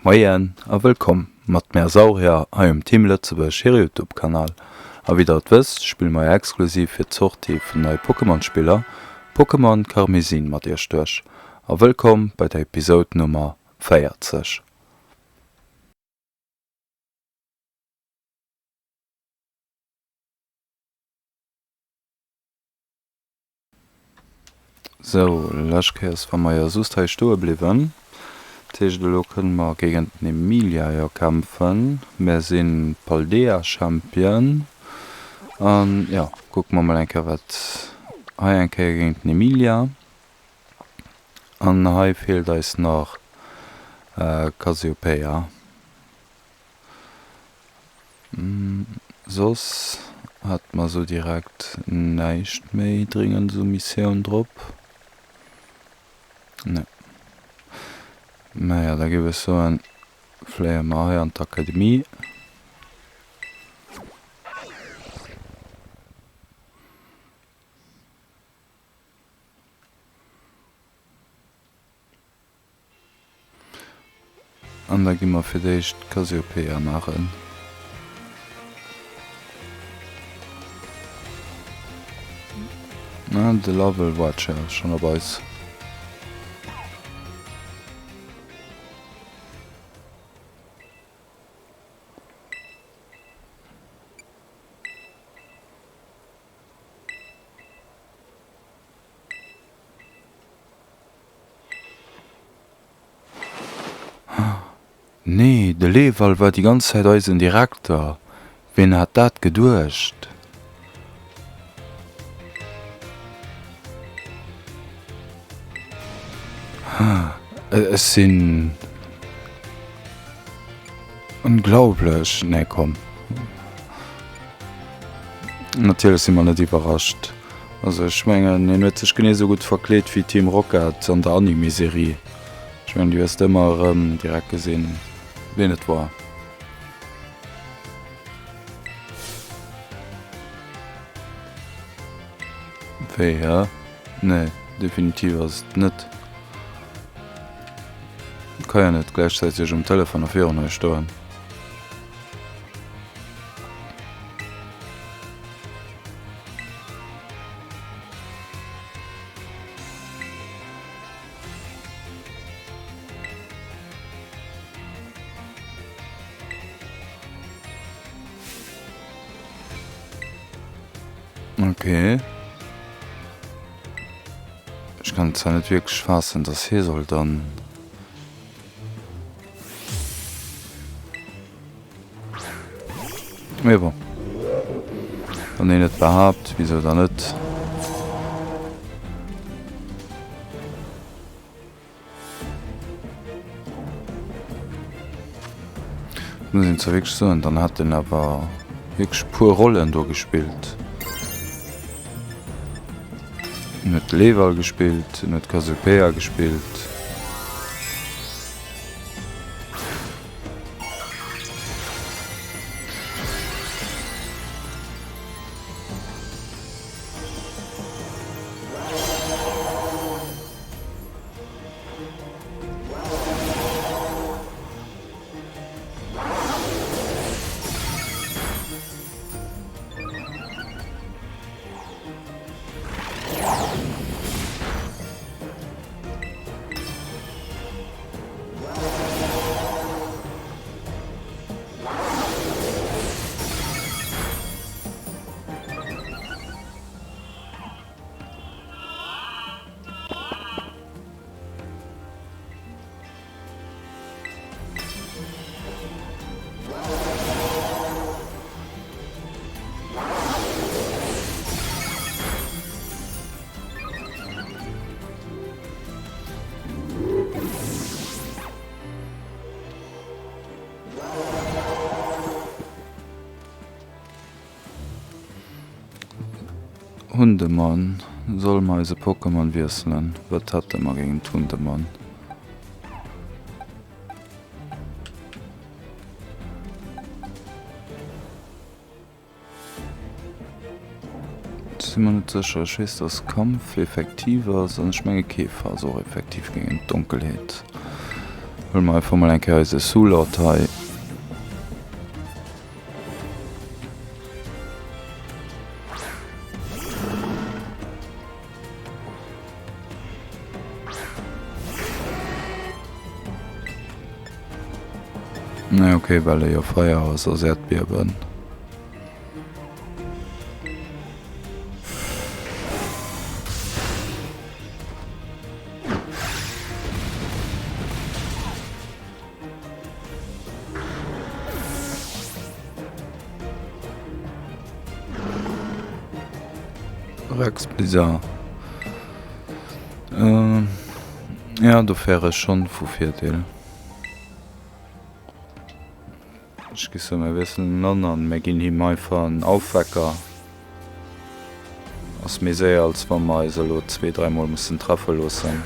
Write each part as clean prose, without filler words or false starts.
Moien a wëllkomm mat mär Saurier hei um Team Lëtzebuerg hire Youtube Kanal. A wéi der et wësst spille mer jo exklusiv fir d'Sortie vun neie Pokémon Spiller Pokémon Karmesin mat iech duerch. A wëllkomm bei der Episode Nummer 40. Sou, lescht Kéiers war mer jo soust hei stoe bliwwen. Dat heescht, elo kënne mer géigent den Emilia jo kämpfen. Mär sinn Paldea Champion. An jo, kucke mer mol eng Kéier wat hei eng Kéier géint den Emilia. An hei feelt eis nach Cassiopeia. Soss hat mer sou direkt näischt méi dringend sou Missioun drop. Nee. Naja, da géif ech soen, fléie mer hei an d'Akademie. An da gi mer fir d'éischt d'Cassiopeia maachen. Ah, de Lowell waart scho schonn op eis. Nee, de Lewal war déi ganz Zäit eisen Direkter. Ween hat dat geduecht? Ech sinn onglaublech. Nee, komm. Natierlech si mer net iwwerrascht. Also ech mengen hien huet sech genee sou gutt verkleet wéi Team Rocket an der Anime Serie. Ech mengen du hues de ëmmer erëm direkt gesinn wien et war. Wéi hä? Nee definitiv ass et net. Ka jo net gläichzäiteg um Telefon a virun hei stoen. Okay. Ech kann et zwar net wierklech faassen, dass hie soll dann. Mee bon. Wann een et behaapt, wisou dann net? Muss een zwar wierklech soen, dann hat en awer wierklech puer Rollen do gespillt. En huet de Lewal gespillt, en huet Cassiopeia gespillt. Hundemon, solle mer eise Pokémon wiesselen? Wat hätte mer géint Hundemon? Si mer net sécher. Ech weess dass Kampf effektiv ass an ech menge Käfer ass och effektiv géint d'Donkelheet. Huele mer einfach mol eng Kéier eise Sulot hei. Nee, okay, well e jo Feier ass, ass Äerdbiewen. Rex Blizzard. Ähm, ja, do wär ech schonn vu Virdeel. Ech gi soen, mir wiesselen en an an mir ginn him einfach en Aufwecker. Ass méi séier als wa mer eis elo zwee, dräimol mussen treffe loossen.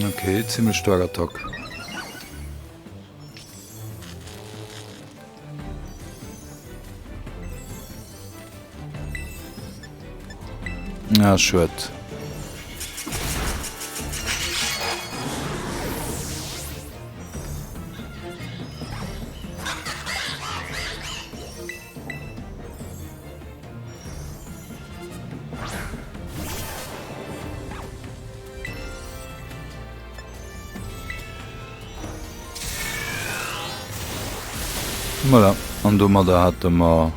Okay, ziemlech staark Attack. Ah, schued. Voilà, an domadder hate mer,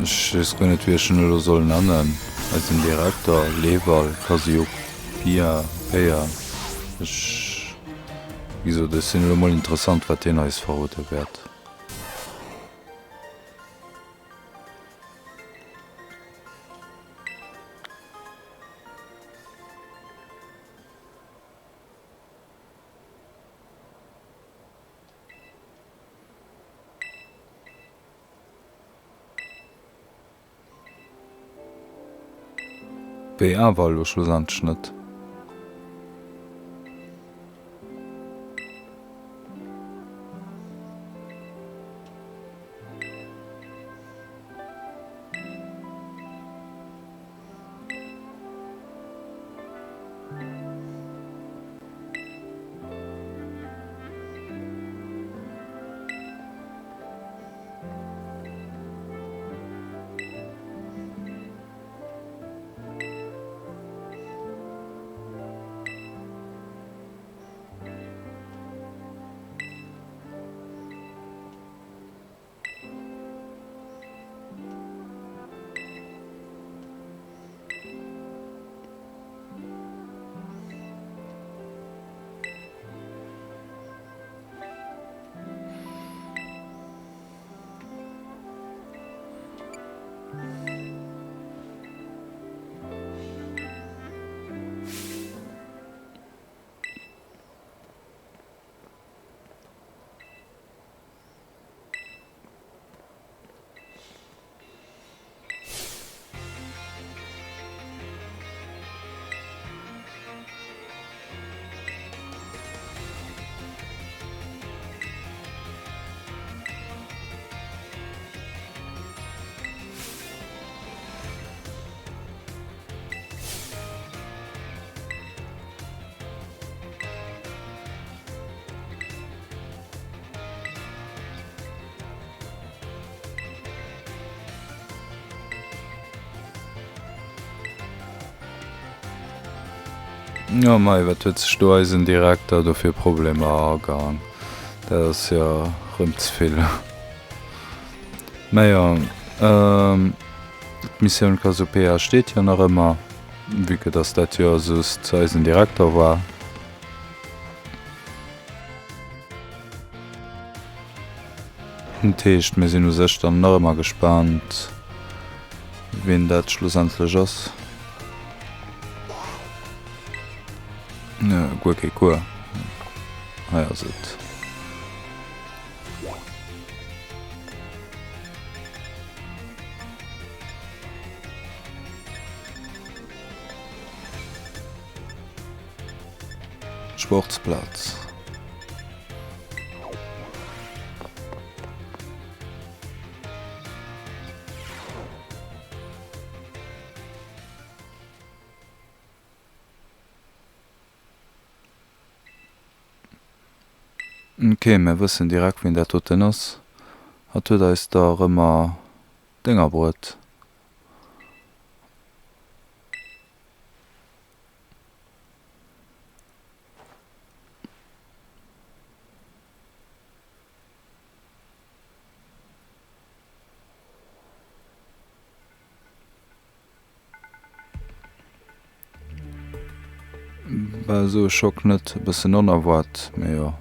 ech weess guer net wéi ech en elo soll nennen, eisen Direkter Leval Cassiopeia, Peia, ech, wéi gesot, ech sinn elo mol interessant wat hien eis verrode wäert. Wéi awer elo schlussendlech net? Jo mei, wat huet sech do eisen Direkter do fir Problemer agaang? Dat ass jo rëm ze vill. Mä jo, d'Missioun Cassiopeia steet jo nach ëmmer, vue que dass dat jo just eisen Direkter war. Dat heescht, mir sinn u sech dann nach ëmmer gespaant, wien dat schlussendlech ass. Guer kee Cours. Hei ass et. Sportsplaz. Ok, mir wëssen direkt wien dat doten ass. Hatt huet eis der erëmmer Dénger bruet. War esou e Schock net e bëssen onerwaart, mee jo.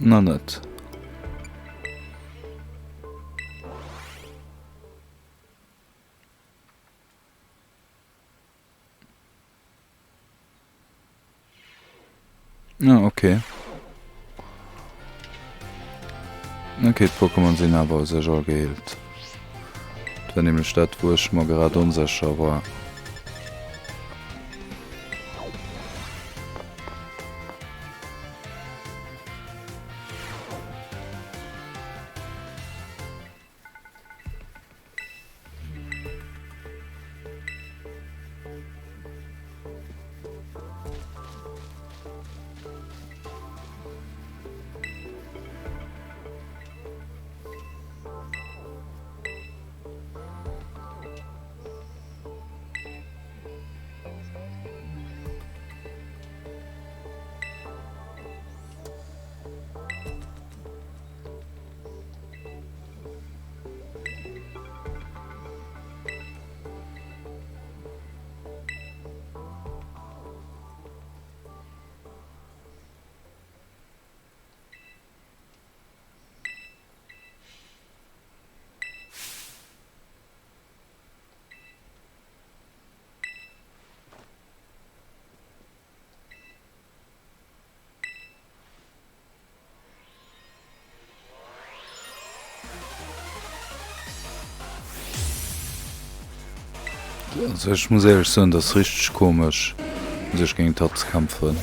Na net. Ah, okay. Okay, d'Pokémon sinn awer u sech all geheelt. Dat war nämlech dat, wou ech mer grad onsécher war. Also ech muss éierlech soen, dat ass richteg komesch sech géint hatt ze kämpfen.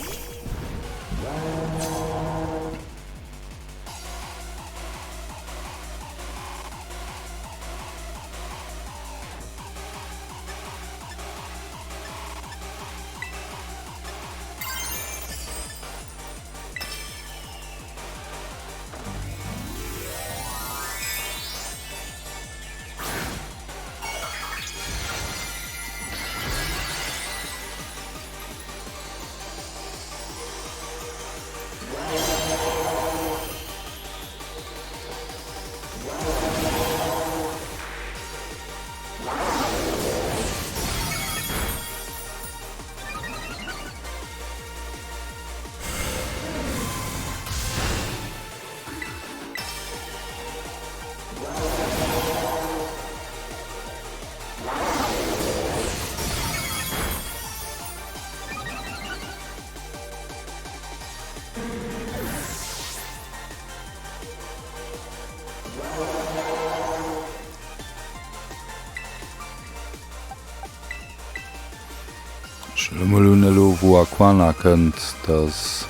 Ech huele mol un elo wou Aquana kënnt, dass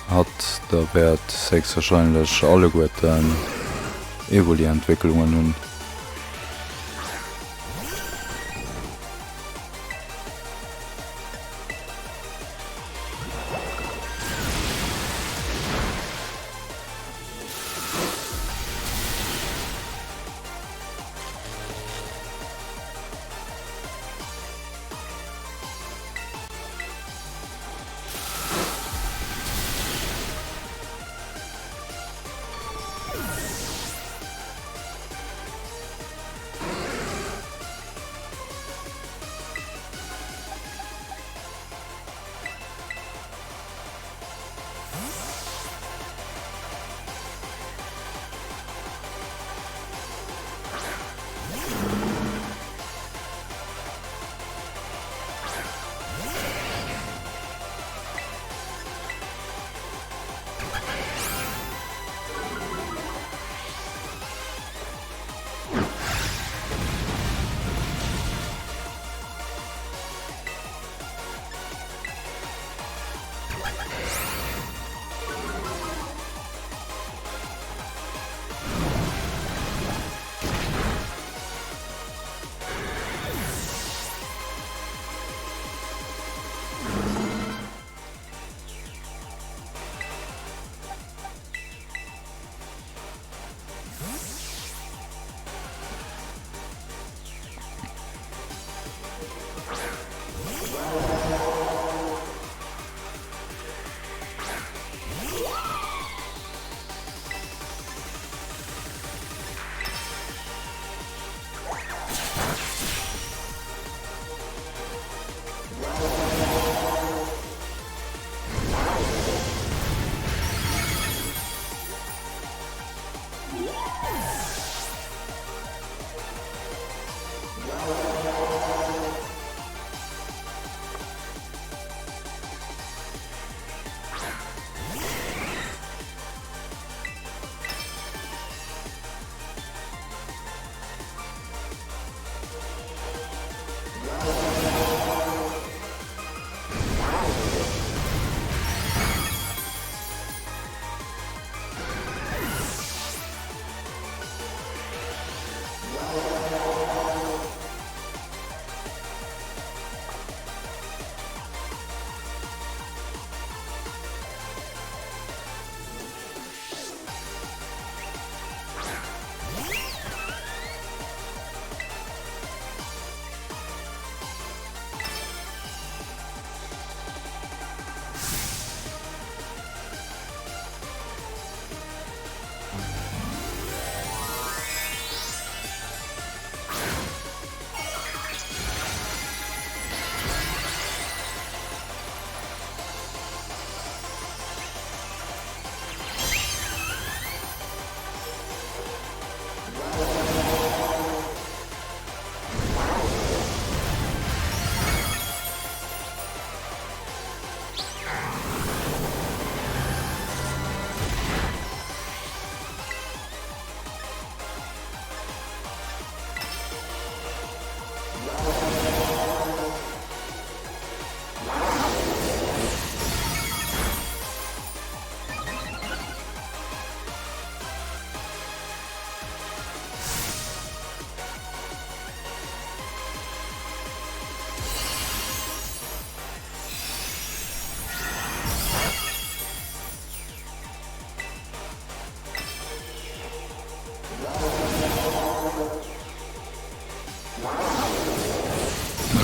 hatt da wäert héchstwahrscheinlech alleguerten Evoli-Entwécklungen hunn.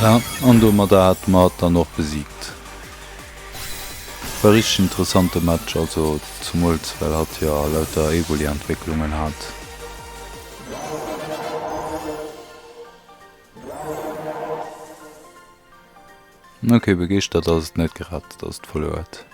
Voilà, an domadder hate mer et dann och besiegt. War richteg interessante Match, also zumools well hatt jo lauter Evoli-Entwécklungen hat. Ok, begeeschtert ass et net grad, dass et verluer huet.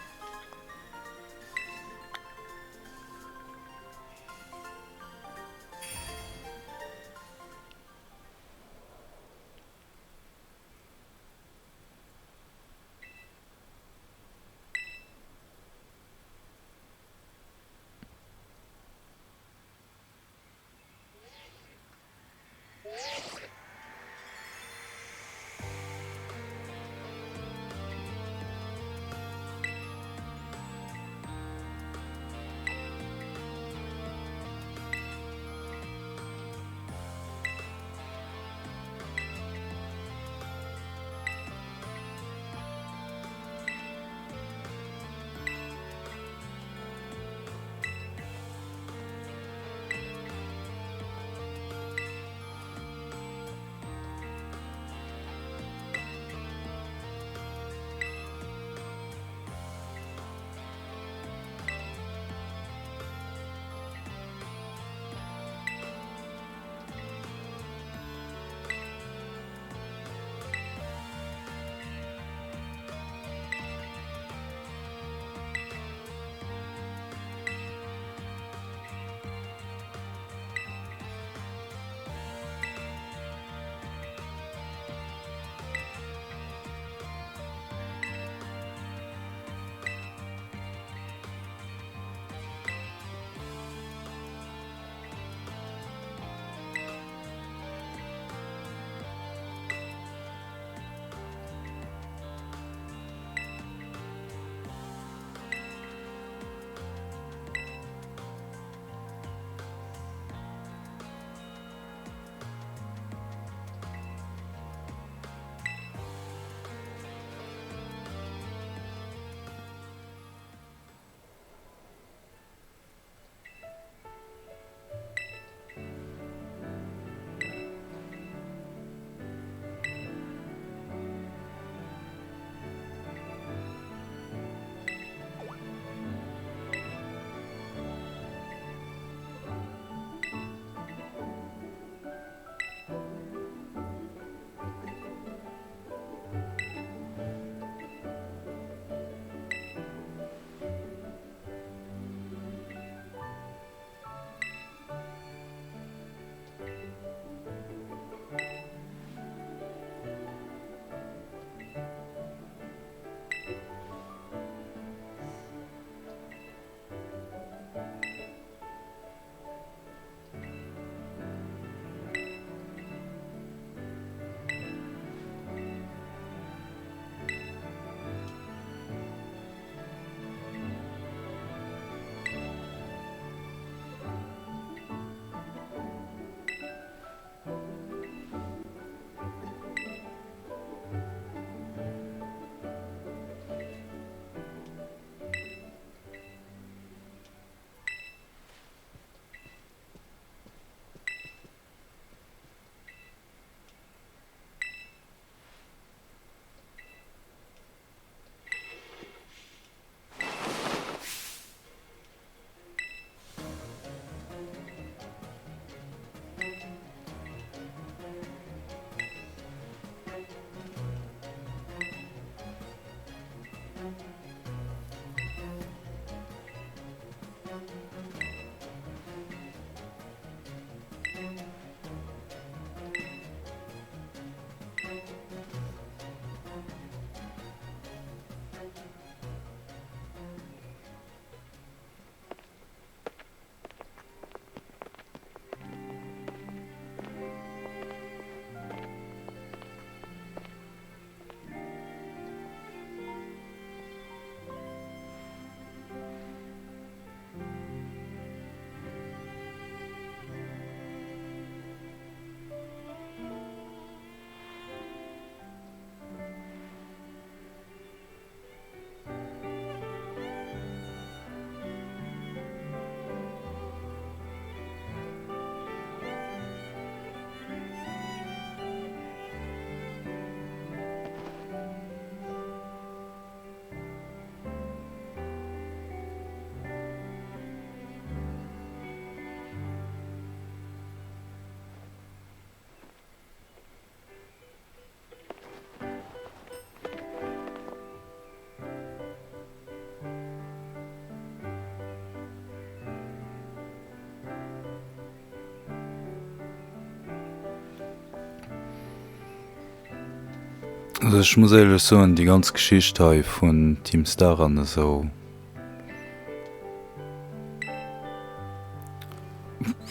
Also ech muss éierlech soen, déi ganz Geschicht hei vun Team Star an esou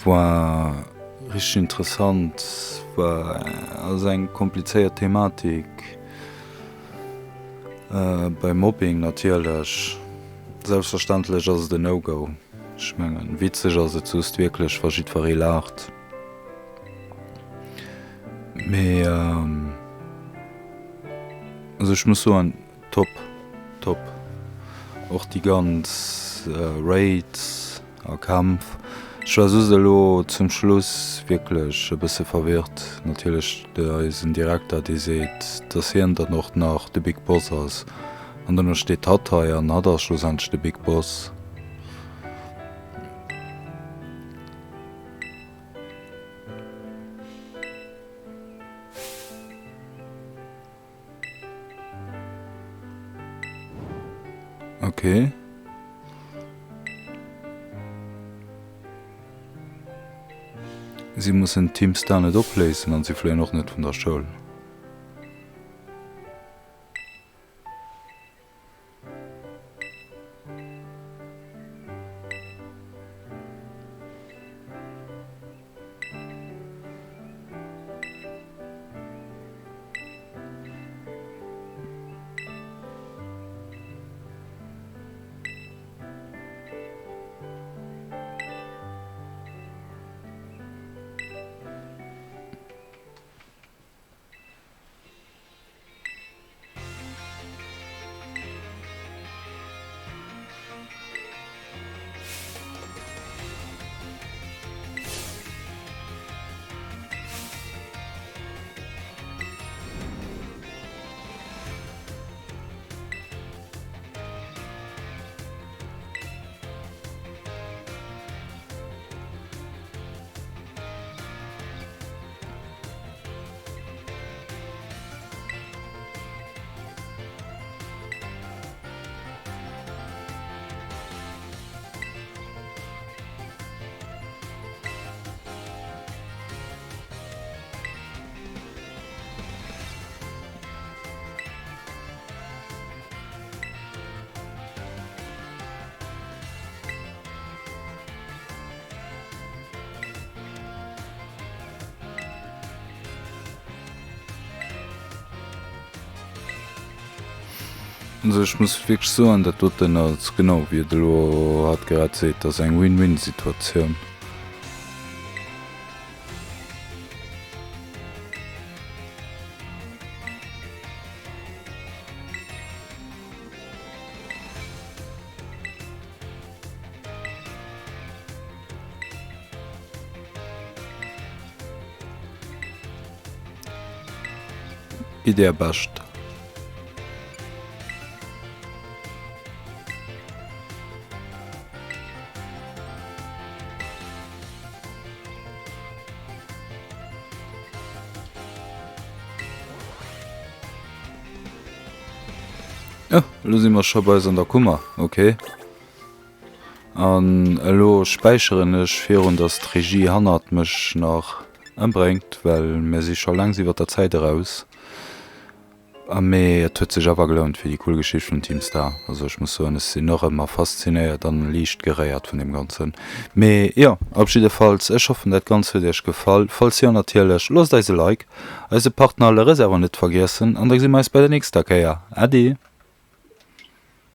war richteg interessant, war ass eng komplizéiert Thematik bei Mobbing natierlech. Selbstverständlech ass et en No-Go, ech mengen witzeg ass et just wierklech wa jiddweree laacht. Mee also ech muss soen, top, top. Och déi ganz Raids a Kämpf. Ech war just elo zum Schluss wierklech e bësse verwirrt. Natierlech eisen Direkter dee seet, dass hien dann och nach de Big Boss ass. An dono steet hatt hei an hatt ass schlussendlech de Big Boss. Okay. Si mussen Team Star net opléisen an si fléien och net vun der Schoul. Also ech muss wierklech soen, dat doten ass, genau wéi et elo hatt grad seet, ass eng Win-Win-Situatioun. Gitt är Bescht. Oh, elo si mer scho bei eis an der Kummer, okay. An elo späicheren ech virun dass d'Regie hannert mech nach ëmbréngt, well mir si scho längst iwwert der Zäit eraus. A mee et huet sech awer gelount fir déi cool Geschicht vun Team Star. Also ech muss soen, ech sinn och ëmmer faszinéiert an liicht geréiert vun deem Ganzen. Mee jo, op jiddefalls, ech hoffen dat Ganzt huet iech gefall. Falls jo natierlech, loosst eis e Like, eise Partner Le Réserve net vergiessen an da gesi mer eis bei der nächster Kéier. Äddi!